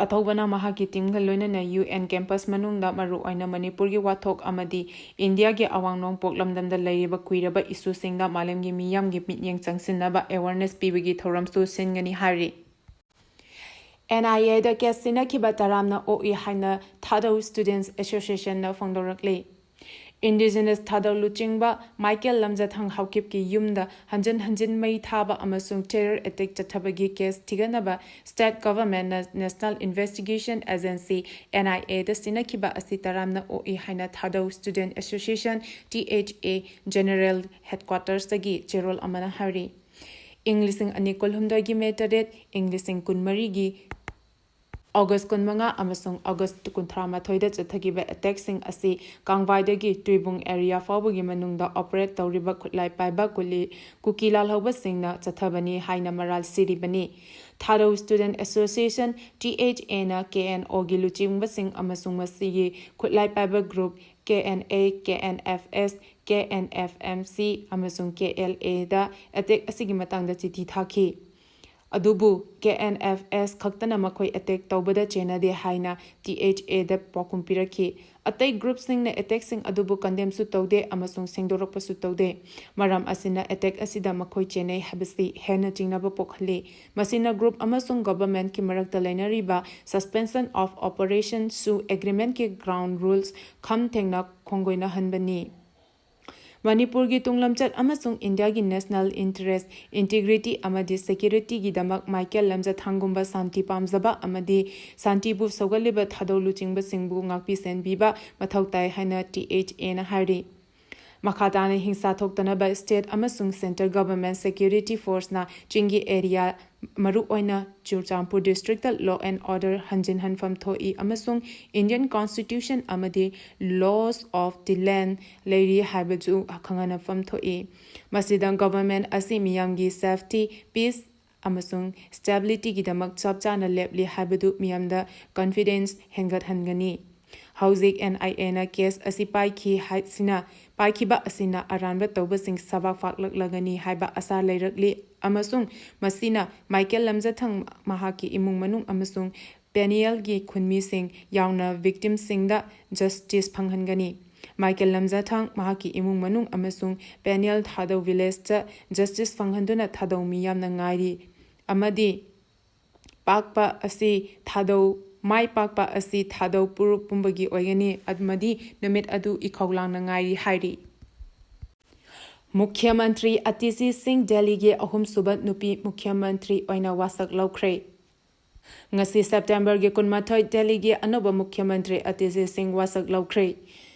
ꯑꯊꯧꯕꯅ ꯃꯍꯥꯛꯀꯤ teamꯒ ꯂꯣꯏꯅꯅ UN campus ꯃꯅꯨꯡꯗ ꯃꯔꯨꯑꯣꯏꯅ ꯃꯅꯤꯄꯨꯔꯒꯤ ꯋꯥꯊꯣꯛ ꯑꯃꯗꯤ ꯏꯟꯗꯤꯌꯥꯒꯤ ꯑꯋꯥꯡ ꯅꯣꯡꯄꯣꯛ ꯂꯝꯗꯝꯗ ꯂꯩꯔꯤꯕ ꯀꯨꯏꯔꯕ issueꯁꯤꯡꯗ ꯃꯥꯂꯦꯝꯒꯤ ꯃꯤꯌꯥꯝꯒꯤ ꯃꯤꯠꯌꯦꯡ ꯆꯪꯁꯤꯟꯅꯕ awareness ꯄꯤꯕꯒꯤ ꯊꯧꯔꯝꯁꯨ ꯁꯤꯟꯒꯅꯤ ꯍꯥꯏꯔꯤ꯫ NIAꯗ case ꯁꯤꯟꯅꯈꯤꯕ ꯇꯔꯥꯝꯅ ꯑꯣꯛꯏ ꯍꯥꯏꯅ Thadou Students Associationꯅ ꯐꯣꯡꯗꯣꯔꯛꯂꯤ꯫ Indigenous ꯊꯥꯗꯧ ꯂꯨꯆꯤꯡꯕ ꯃꯥꯏꯀꯦꯜ ꯂꯝꯖꯊꯥꯡ ꯍꯥꯎꯀꯤꯞꯀꯤ ꯌꯨꯝꯗ ꯍꯟꯖꯤꯟ ꯍꯟꯖꯤꯟ ꯃꯩ ꯊꯥꯕ ꯑꯃꯁꯨꯡ terror attack ꯆꯠꯊꯕꯒꯤ case ꯊꯤꯒꯠꯅꯕ state governmentꯅ National Investigation Agency, NIAꯗ ꯁꯤꯟꯅꯈꯤꯕ ꯑꯁꯤ ꯇꯔꯥꯝꯅ ꯑꯣꯛꯏ ꯍꯥꯏꯅ ꯊꯥꯗꯧ Student Association, THA, General Headquartersꯇꯒꯤ ꯆꯦꯔꯣꯜ ꯑꯃꯅ ꯍꯥꯏꯔꯤ꯫ ꯏꯪ ꯂꯤꯁꯤꯡ ꯑꯅꯤ ꯀꯨꯟꯍꯨꯝꯗꯣꯏꯒꯤ ꯃꯦ ꯇꯔꯦꯠ, ꯏꯪ ꯂꯤꯁꯤꯡ ꯀꯨꯟꯃꯔꯤꯒꯤ ꯑꯣꯒꯁ ꯀꯨꯟꯃꯉꯥ ꯑꯃꯁꯨꯡ ꯑꯣꯒꯁ ꯀꯨꯟꯊ꯭ꯔꯥ ꯃꯥꯊꯣꯏꯗ ꯆꯠꯊꯈꯤꯕ attackꯁꯤꯡ ꯑꯁꯤ ꯀꯥꯡꯕꯥꯏꯗꯒꯤ ꯇꯨꯏꯕꯨꯡ area ꯐꯥꯎꯕꯒꯤ ꯃꯅꯨꯡꯗ operate ꯇꯧꯔꯤꯕ ꯈꯨꯠꯂꯥꯏ ꯄꯥꯏꯕ ꯀꯨꯂꯤ ꯀꯨꯀꯤ ꯂꯥꯜꯍꯧꯕꯁꯤꯡꯅ ꯆꯠꯊꯕꯅꯤ ꯍꯥꯏꯅ ꯃꯔꯥꯜ ꯁꯤꯔꯤꯕꯅꯤ꯫ ꯊꯥꯗꯧ Student Association, THAꯅ KNOꯒꯤ ꯂꯨꯆꯤꯡꯕꯁꯤꯡ ꯑꯃꯁꯨꯡ ꯃꯁꯤꯒꯤ ꯈꯨꯠꯂꯥꯏ ꯄꯥꯏꯕ group KNA, KNFS, KNFMC ꯑꯃꯁꯨꯡ KLAꯗ attack ꯑꯁꯤꯒꯤ ꯃꯇꯥꯡꯗ ꯆꯤꯊꯤ ꯊꯥꯈꯤ꯫ ꯑꯗꯨꯕꯨ KNFS ꯈꯛꯇꯅ ꯃꯈꯣꯏ attack ꯇꯧꯕꯗ ꯆꯦꯟꯅꯗꯦ ꯍꯥꯏꯅ THAꯗ ꯄꯥꯎꯈꯨꯝ ꯄꯤꯔꯛꯈꯤ꯫ ꯑꯇꯩ groupꯁꯤꯡꯅ attackꯁꯤꯡ ꯑꯗꯨꯕꯨ condemnꯁꯨ ꯇꯧꯗꯦ ꯑꯃꯁꯨꯡ ꯁꯦꯡꯗꯣꯔꯛꯄꯁꯨ ꯇꯧꯗꯦ꯫ ꯃꯔꯝ ꯑꯁꯤꯅ attack ꯑꯁꯤꯗ ꯃꯈꯣꯏ ꯆꯦꯟꯅꯩ ꯍꯥꯏꯕꯁꯤ ꯍꯦꯟꯅ ꯆꯤꯡꯅꯕ ꯄꯣꯛꯍꯜꯂꯤ꯫ ꯃꯁꯤꯅ group ꯑꯃꯁꯨꯡ governmentꯀꯤ ꯃꯔꯛꯇ ꯂꯩꯅꯔꯤꯕ suspension of operationꯁꯨ agreementꯀꯤ ground rules ꯈꯝ ꯊꯦꯡꯅ ꯈꯣꯡꯒꯣꯏꯅꯍꯟꯕꯅꯤ꯫ ꯃꯅꯤꯄꯨꯔꯒꯤ ꯇꯨꯡꯂꯝꯆꯠ ꯑꯃꯁꯨꯡ ꯏꯟꯗꯤꯌꯥꯒꯤ national interest, integrity ꯑꯃꯗꯤ securityꯒꯤꯗꯃꯛ ꯃꯥꯏꯀꯦꯜ ꯂꯝꯖꯊꯥꯡꯒꯨꯝꯕ ꯁꯥꯟꯇꯤ ꯄꯥꯝꯖꯕ ꯑꯃꯗꯤ ꯁꯥꯟꯇꯤꯕꯨ ꯁꯧꯒꯠꯂꯤꯕ ꯊꯥꯗꯧ ꯂꯨꯆꯤꯡꯕꯁꯤꯡꯕꯨ ꯉꯥꯛꯄꯤ ꯁꯦꯟꯕꯤꯕ ꯃꯊꯧ ꯇꯥꯏ ꯍꯥꯏꯅ THAꯅ ꯍꯥꯏꯔꯤ꯫ ꯃꯈꯥ ꯇꯥꯅ ꯍꯤꯡꯁꯥ ꯊꯣꯛꯇꯅꯕ state ꯑꯃꯁꯨꯡ central government security forceꯅ ꯆꯤꯡꯒꯤ area, ꯃꯔꯨꯑꯣꯏꯅ ꯆꯨꯔꯆꯥꯟꯄꯨꯔ districtꯇ law and order ꯍꯟꯖꯤꯟꯍꯟꯐꯝ ꯊꯣꯛꯏ ꯑꯃꯁꯨꯡ Indian Constitution ꯑꯃꯗꯤ laws of the land ꯂꯩꯔꯤ ꯍꯥꯏꯕꯁꯨ ꯈꯪꯍꯟꯐꯝ ꯊꯣꯛꯏ꯫ ꯃꯁꯤꯗ government ꯑꯁꯤ ꯃꯤꯌꯥꯝꯒꯤ safety, peace ꯑꯃꯁꯨꯡ stabilityꯒꯤꯗꯃꯛ ꯆꯞ ꯆꯥꯅ ꯂꯦꯞꯂꯤ ꯍꯥꯏꯕꯗꯨ ꯃꯤꯌꯥꯝꯗ confidence ꯍꯦꯟꯒꯠꯍꯟꯒꯅꯤ꯫ ꯍꯧꯖꯤꯛ NIAꯅ case ꯑꯁꯤ ꯄꯥꯏꯈꯤ ꯍꯥꯏꯁꯤꯅ, ꯄꯥꯏꯈꯤꯕ ꯑꯁꯤꯅ ꯑꯔꯥꯟꯕ ꯇꯧꯕꯁꯤꯡ ꯁꯕꯥꯛ ꯐꯥꯛꯂꯛꯂꯒꯅꯤ ꯍꯥꯏꯕ ꯑꯁꯥ ꯂꯩꯔꯛꯂꯤ ꯑꯃꯁꯨꯡ ꯃꯁꯤꯅ ꯃꯥꯏꯀꯦꯜ ꯂꯝꯖꯊꯥꯡ, ꯃꯍꯥꯛꯀꯤ ꯏꯃꯨꯡ ꯃꯅꯨꯡ ꯑꯃꯁꯨꯡ ꯄꯦꯅꯤꯌꯦꯜꯒꯤ ꯈꯨꯟꯃꯤꯁꯤꯡ ꯌꯥꯎꯅ victimꯁꯤꯡꯗ justice ꯐꯪꯍꯟꯒꯅꯤ꯫ ꯃꯥꯏꯀꯦꯜ ꯂꯝꯖꯊꯥꯡ, ꯃꯍꯥꯛꯀꯤ ꯏꯃꯨꯡ ꯃꯅꯨꯡ ꯑꯃꯁꯨꯡ ꯄꯦꯅꯤꯌꯦꯜ ꯊꯥꯗꯧ villageꯇ justice ꯐꯪꯍꯟꯗꯨꯅ ꯊꯥꯗꯧ ꯃꯤ ꯌꯥꯝꯅ ꯉꯥꯏꯔꯤ ꯑꯃꯗꯤ ꯄꯥꯛꯄ ꯑꯁꯤ ꯊꯥꯗꯧ ꯃꯥꯏ ꯄꯥꯛꯄ ꯑꯁꯤ ꯊꯥꯗꯧ ꯄꯨꯔꯨꯞ ꯄꯨꯝꯕꯒꯤ ꯑꯣꯏꯒꯅꯤ ꯑꯃꯗꯤ ꯅꯨꯃꯤꯠ ꯑꯗꯨ ꯏꯈꯧ ꯂꯥꯡꯅ ꯉꯥꯏꯔꯤ ꯍꯥꯏꯔꯤ꯫ ꯃꯨꯈ꯭ꯌ ꯃꯟꯇ꯭ꯔꯤ ꯑꯇꯤꯁꯤ ꯁꯤꯡ ꯗꯦꯜꯂꯤꯒꯤ ꯑꯍꯨꯝꯁꯨꯕ ꯅꯨꯄꯤ ꯃꯨꯈ꯭ꯌ ꯃꯟꯇ꯭ꯔꯤ ꯑꯣꯏꯅ ꯋꯥꯁꯛ ꯂꯧꯈ꯭ꯔꯦ꯫ ꯉꯁꯤ ꯁꯦꯞꯇꯦꯝꯕꯔꯒꯤ ꯀꯨꯟꯃꯥꯊꯣꯏ ꯗꯦꯜꯂꯤꯒꯤ ꯑꯅꯧꯕ ꯃꯨꯈ꯭ꯌ ꯃꯟꯇ꯭ꯔꯤ ꯑꯇꯤꯁꯤ ꯁꯤꯡ ꯋꯥꯁꯛ ꯂꯧꯈ꯭ꯔꯦ꯫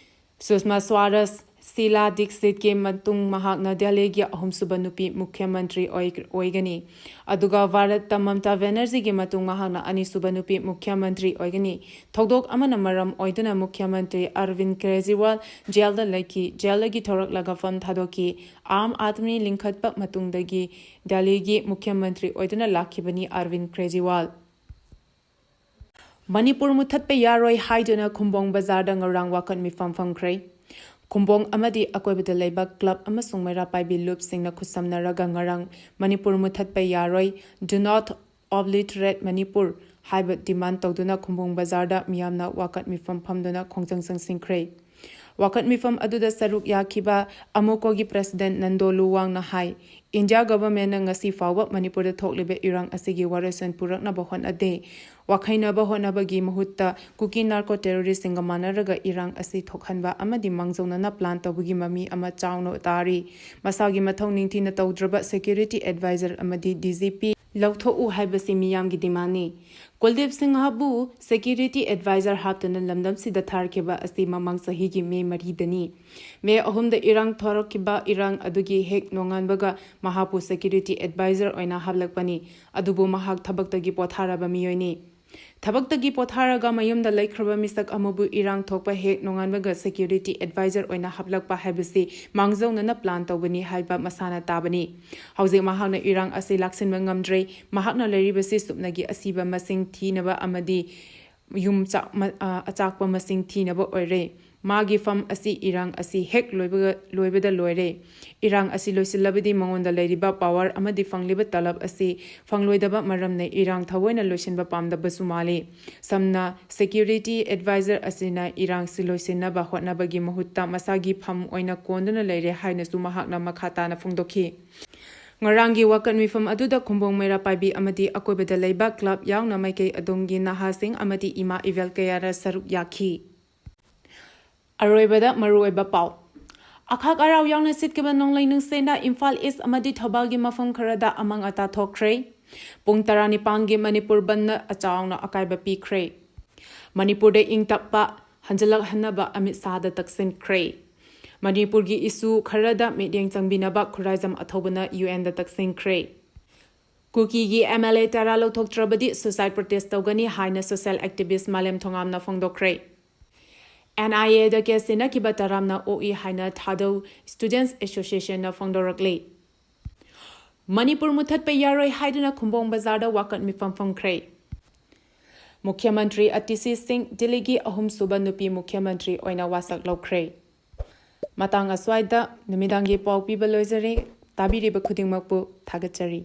ꯁꯨꯁꯃꯥ ꯁ꯭ꯋꯥꯔꯥꯖ, ꯁꯤꯂꯥ ꯗꯤꯛꯁꯤꯠꯀꯤ ꯃꯇꯨꯡ ꯃꯍꯥꯛꯅ ꯗꯦꯜꯂꯤꯒꯤ ꯑꯍꯨꯝꯁꯨꯕ ꯅꯨꯄꯤ ꯃꯨꯈ꯭ꯌ ꯃꯟꯇ꯭ꯔꯤ ꯑꯣꯏ-, ꯑꯣꯏꯒꯅꯤ꯫ ꯑꯗꯨꯒ ꯚꯥꯔꯠꯇ ꯃꯝꯇꯥ ꯕꯦꯅꯔꯖꯤꯒꯤ ꯃꯇꯨꯡ ꯃꯍꯥꯛꯅ ꯑꯅꯤꯁꯨꯕ ꯅꯨꯄꯤ ꯃꯨꯈ꯭ꯌ ꯃꯟꯇ꯭ꯔꯤ ꯑꯣꯏꯒꯅꯤ꯫ ꯊꯧꯗꯣꯛ ꯑꯃꯅ ꯃꯔꯝ ꯑꯣꯏꯗꯨꯅ ꯃꯨꯈ꯭ꯌ ꯃꯟꯇ꯭ꯔꯤ ꯑꯔꯕꯤꯟ ꯀ꯭ꯔꯦꯖꯤꯋꯥꯜ ꯖꯦꯜꯗ ꯂꯩꯈꯤ꯫ ꯖꯦꯜꯗꯒꯤ ꯊꯣꯔꯛꯂꯒ ꯐꯝ ꯊꯥꯗꯣꯛꯈꯤ꯫ ꯑꯥꯝ ꯑꯥꯗꯃꯤ ꯂꯤꯡꯈꯠꯄ ꯃꯇꯨꯡꯗꯒꯤ ꯗꯦꯜꯂꯤꯒꯤ ꯃꯨꯈ꯭ꯌ ꯃꯟꯇ꯭ꯔꯤ ꯑꯣꯏꯗꯨꯅ ꯂꯥꯛꯈꯤꯕꯅꯤ ꯑꯔꯕꯤꯟ ꯀ꯭ꯔꯦꯖꯤꯋꯥꯜ꯫ ꯃꯅꯤꯄꯨꯔ ꯃꯨꯊꯠꯄ ꯌꯥꯔꯣꯏ ꯍꯥꯏꯗꯨꯅ ꯈꯨꯝꯕꯣꯡ ꯕꯖꯥꯔꯗ ꯉꯔꯥꯡ ꯋꯥꯀꯠ ꯃꯤꯐꯝ ꯐꯝꯈ꯭ꯔꯦ꯫ ꯈꯨꯝꯕꯣꯡ ꯑꯃꯗꯤ ꯑꯀꯣꯏꯕꯗ ꯂꯩꯕ ꯀ꯭ꯂꯕ ꯑꯃꯁꯨꯡ ꯃꯩꯔꯥ ꯄꯥꯏꯕꯤ ꯂꯨꯞꯁꯤꯡꯅ ꯈꯨꯠꯁꯝꯅꯔꯒ ꯉꯔꯥꯡ "ꯃꯅꯤꯄꯨꯔ ꯃꯨꯊꯠꯄ ꯌꯥꯔꯣꯏ, Do not obliterate Manipur" ꯍꯥꯏꯕ ꯗꯤꯃꯥꯟ ꯇꯧꯗꯨꯅ ꯈꯨꯝꯕꯣꯡ ꯕꯖꯥꯔꯗ ꯃꯤꯌꯥꯝꯅ ꯋꯥꯀꯠ ꯃꯤꯐꯝ ꯐꯝꯗꯨꯅ ꯈꯣꯡꯖꯪ ꯆꯪꯁꯤꯟꯈ꯭ꯔꯦ꯫ ꯋꯥꯀꯠ ꯃꯤꯐꯝ ꯑꯗꯨꯗ ꯁꯔꯨꯛ ꯌꯥꯈꯤꯕ ꯑꯃꯨꯀꯣꯒꯤ ꯄ꯭ꯔꯦꯁꯤꯗꯦꯟꯠ ꯅꯟꯗꯣ ꯂꯨꯋꯥꯡꯅ ꯍꯥꯏ, ꯏꯟꯗꯤꯌꯥ ꯒꯚꯔꯟꯃꯦꯟꯠꯅ ꯉꯁꯤ ꯐꯥꯎꯕ ꯃꯅꯤꯄꯨꯔꯗ ꯊꯣꯛꯂꯤꯕ ꯏꯔꯥꯡ ꯑꯁꯤꯒꯤ ꯋꯥꯔꯣꯏꯁꯤꯟ ꯄꯨꯔꯛꯅꯕ ꯍꯣꯠꯅꯗꯦ꯫ ꯋꯥꯈꯩꯅꯕ ꯍꯣꯠꯅꯕꯒꯤ ꯃꯍꯨꯠꯇ ꯀꯨꯀꯤ ꯅꯥꯔꯀꯣ ꯇꯦꯔꯣꯔꯤꯁꯁꯤꯡꯒ ꯃꯥꯟꯅꯔꯒ ꯏꯔꯥꯡ ꯑꯁꯤ ꯊꯣꯛꯍꯟꯕ ꯑꯃꯗꯤ ꯃꯥꯡꯖꯧꯅꯅ ꯄ꯭ꯂꯥꯟ ꯇꯧꯕꯒꯤ ꯃꯃꯤ ꯑꯃ ꯆꯥꯎꯅ ꯇꯥꯔꯤ꯫ ꯃꯁꯥꯒꯤ ꯃꯊꯧ ꯅꯤꯡꯊꯤꯅ ꯇꯧꯗ꯭ꯔꯕ ꯁꯦꯀ꯭ꯌꯨꯔꯤꯇꯤ ꯑꯦꯗꯚꯥꯏꯖꯔ ꯑꯃꯗꯤ ꯗꯤ ꯖꯤ ꯄꯤ ꯂꯧꯊꯣꯛꯎ ꯍꯥꯏꯕꯁꯤ ꯃꯤꯌꯥꯝꯒꯤ ꯗꯤꯃꯥꯟꯅꯤ꯫ ꯀꯨꯜꯗꯤꯞ ꯁꯤꯡꯍꯕꯨ ꯁꯦꯀ꯭ꯌꯨꯔꯤꯇꯤ ꯑꯦꯗꯚꯥꯏꯖꯔ ꯍꯥꯞꯇꯨꯅ ꯂꯝꯗꯝꯁꯤꯗ ꯊꯥꯔꯛꯈꯤꯕ ꯑꯁꯤ ꯃꯃꯥꯡ ꯆꯍꯤꯒꯤ ꯃꯦ ꯃꯔꯤꯗꯅꯤ꯫ ꯃꯦ ꯑꯍꯨꯝꯗ ꯏꯔꯥꯡ ꯊꯣꯔꯛꯈꯤꯕ ꯏꯔꯥꯡ ꯑꯗꯨꯒꯤ ꯍꯦꯛ ꯅꯣꯡꯉꯥꯟꯕꯒ ꯃꯍꯥꯛꯄꯨ ꯁꯦꯀ꯭ꯌꯨꯔꯤꯇꯤ ꯑꯦꯗꯚꯥꯏꯖꯔ ꯑꯣꯏꯅ ꯍꯥꯞꯂꯛꯄꯅꯤ꯫ ꯑꯗꯨꯕꯨ ꯃꯍꯥꯛ ꯊꯕꯛꯇꯒꯤ ꯄꯣꯊꯥꯔꯕ ꯃꯤꯑꯣꯏꯅꯤ꯫ ꯊꯕꯛꯇꯒꯤ ꯄꯣꯊꯥꯔꯒ ꯃꯌꯨꯝꯗ ꯂꯩꯈ꯭ꯔꯕ ꯃꯤꯁꯛ ꯑꯃꯕꯨ ꯏꯔꯥꯡ ꯊꯣꯛꯄ ꯍꯦꯛ ꯅꯣꯡꯉꯥꯟꯕꯒ ꯁꯦꯀ꯭ꯌꯨꯔꯤꯇꯤ ꯑꯦꯗꯚꯥꯏꯖꯔ ꯑꯣꯏꯅ ꯍꯥꯞꯂꯛꯄ ꯍꯥꯏꯕꯁꯤ ꯃꯥꯡꯖꯧꯅꯅ ꯄ꯭ꯂꯥꯟ ꯇꯧꯕꯅꯤ ꯍꯥꯏꯕ ꯃꯁꯥꯅ ꯇꯥꯕꯅꯤ꯫ ꯍꯧꯖꯤꯛ ꯃꯍꯥꯛꯅ ꯏꯔꯥꯡ ꯑꯁꯤ ꯂꯥꯛꯁꯤꯟꯕ ꯉꯝꯗ꯭ꯔꯦ꯫ ꯃꯍꯥꯛꯅ ꯂꯩꯔꯤꯕꯁꯤ ꯁꯨꯞꯅꯒꯤ ꯑꯁꯤꯕ ꯃꯁꯤꯡ ꯊꯤꯅꯕ ꯑꯃꯗꯤ ꯌꯨꯝ ꯆꯥꯛ-, ꯃ-, ꯑ, ꯑꯆꯥꯛꯄ ꯃꯁꯤꯡ ꯊꯤꯅꯕ ꯑꯣꯏꯔꯦ꯫ ꯃꯥꯒꯤ ꯐꯝ ꯑꯁꯤ ꯏꯔꯥꯡ ꯑꯁꯤ ꯍꯦꯛ ꯂꯣꯏꯕꯒ, ꯂꯣꯏꯕꯗ ꯂꯣꯏꯔꯦ꯫ ꯏꯔꯥꯡ ꯑꯁꯤ ꯂꯣꯏꯁꯤꯜꯂꯕꯗꯤ ꯃꯉꯣꯟꯗ ꯂꯩꯔꯤꯕ ꯄꯥꯋꯔ ꯑꯃꯗꯤ ꯐꯪꯂꯤꯕ ꯇꯂꯕ ꯑꯁꯤ ꯐꯪꯂꯣꯏꯗꯕ ꯃꯔꯝꯅ ꯏꯔꯥꯡ ꯊꯑꯣꯏꯅ ꯂꯣꯏꯁꯤꯟꯕ ꯄꯥꯝꯗꯕꯁꯨ ꯃꯥꯜꯂꯤ꯫ ꯁꯝꯅ, ꯁꯦꯀ꯭ꯌꯨꯔꯤꯇꯤ ꯑꯦꯗꯚꯥꯏꯖꯔ ꯑꯁꯤꯅ ꯏꯔꯥꯡꯁꯤ ꯂꯣꯏꯁꯤꯟꯅꯕ ꯍꯣꯠꯅꯕꯒꯤ ꯃꯍꯨꯠꯇ ꯃꯁꯥꯒꯤ ꯐꯝ ꯑꯣꯏꯅ ꯀꯣꯟꯗꯨꯅ ꯂꯩꯔꯦ ꯍꯥꯏꯅꯁꯨ ꯃꯍꯥꯛꯅ ꯃꯈꯥ ꯇꯥꯅ ꯐꯣꯡꯗꯣꯛꯈꯤ꯫ ꯉꯔꯥꯡꯒꯤ ꯋꯥꯀꯠ ꯃꯤꯐꯝ ꯑꯗꯨꯗ ꯈꯨꯝꯕꯣꯡ ꯃꯩꯔꯥ ꯄꯥꯏꯕꯤ ꯑꯃꯗꯤ ꯑꯀꯣꯏꯕꯗ ꯂꯩꯕ ꯀ꯭ꯂꯕ ꯌꯥꯎꯅ ꯃꯥꯏꯀꯩ ꯑꯗꯣꯝꯒꯤ ꯅꯍꯥꯁꯤꯡ ꯑꯃꯗꯤ ꯏꯃꯥ ꯏꯕꯦꯜ ꯀꯌꯥꯔ ꯁꯔꯨꯛ ꯌꯥꯈꯤ꯫ ꯑꯔꯣꯏꯕꯗ ꯃꯔꯨꯑꯣꯏꯕ ꯄꯥꯎ꯫ ꯑꯈꯥꯛ ꯑꯔꯥꯎ ꯌꯥꯎꯅ ꯁꯤꯠꯈꯤꯕ ꯅꯣꯡꯂꯩ ꯅꯨꯡꯁꯤꯠꯅ ꯏꯝꯐꯥꯜ ꯏꯁ ꯑꯃꯗꯤ ꯊꯧꯕꯥꯜꯒꯤ ꯃꯐꯝ ꯈꯔꯗ ꯑꯃꯥꯡ ꯑꯇꯥ ꯊꯣꯛꯈ꯭ꯔꯦ꯫ ꯄꯨꯡ ꯇꯔꯥꯅꯤꯄꯥꯟꯒꯤ ꯃꯅꯤꯄꯨꯔ ꯕꯟꯗ ꯑꯆꯥꯎꯅ ꯑꯀꯥꯏꯕ ꯄꯤꯈ꯭ꯔꯦ꯫ ꯃꯅꯤꯄꯨꯔꯗ ꯏꯪ ꯇꯞꯄ ꯍꯟꯖꯤꯜꯂꯛꯍꯟꯅꯕ ꯑꯃꯤꯠ ꯁꯥꯍꯗ ꯇꯛꯁꯤꯟꯈ꯭ꯔꯦ꯫ ꯃꯅꯤꯄꯨꯔꯒꯤ ꯏꯁꯨ ꯈꯔꯗ ꯃꯤꯠꯌꯦꯡ ꯆꯪꯕꯤꯅꯕ ꯈꯨꯔꯥꯏꯖꯝ ꯑꯊꯧꯕꯅ ꯌꯨ ꯑꯦꯟꯗ ꯇꯛꯁꯤꯟꯈ꯭ꯔꯦ꯫ ꯀꯨꯀꯤꯒꯤ ꯑꯦꯝ ꯑꯦꯜ ꯑꯦ ꯇꯔꯥ ꯂꯧꯊꯣꯛꯇ꯭ꯔꯕꯗꯤ suicide protest ꯇꯧꯒꯅꯤ ꯍꯥꯏꯅ social activist ꯃꯥꯂꯦꯝ ꯊꯣꯉꯥꯝꯅ ꯐꯣꯡꯗꯣꯛꯈ꯭ꯔꯦ꯫ ꯑꯦꯟ ꯑꯥꯏ ꯑꯦꯗ ꯀꯦꯁ ꯁꯤꯟꯅꯈꯤꯕ ꯇꯔꯥꯝꯅ ꯑꯣꯛꯏ ꯍꯥꯏꯅ ꯊꯥꯗꯧ Students Association ꯅ ꯐꯣꯡꯗꯣꯔꯛꯂꯤ꯫ ꯃꯅꯤꯄꯨꯔ ꯃꯨꯊꯠꯄ ꯌꯥꯔꯣꯏ ꯍꯥꯏꯗꯨꯅ ꯈꯨꯝꯕꯣꯡ ꯕꯖꯥꯔꯗ ꯋꯥꯀꯠ ꯃꯤꯐꯝ ꯐꯝꯈ꯭ꯔꯦ꯫ ꯃꯨꯈ꯭ꯌ ꯃꯟꯇ꯭ꯔꯤ ꯑꯇꯤꯁꯤ ꯁꯤꯡ ꯗꯤꯜꯂꯤꯒꯤ ꯑꯍꯨꯝꯁꯨꯕ ꯅꯨꯄꯤ ꯃꯨꯈ꯭ꯌ ꯃꯟꯇ꯭ꯔꯤ ꯑꯣꯏꯅ ꯋꯥꯁꯛ ꯂꯧꯈ꯭ꯔꯦ꯫ ꯃꯇꯥꯡ ꯑꯁ꯭ꯋꯥꯏꯗ ꯅꯨꯃꯤꯗꯥꯡꯒꯤ ꯄꯥꯎ ꯄꯤꯕ ꯂꯣꯏꯖꯔꯦ꯫ ꯇꯥꯕꯤꯔꯤꯕ ꯈꯨꯗꯤꯡꯃꯛꯄꯨ ꯊꯥꯒꯠꯆꯔꯤ꯫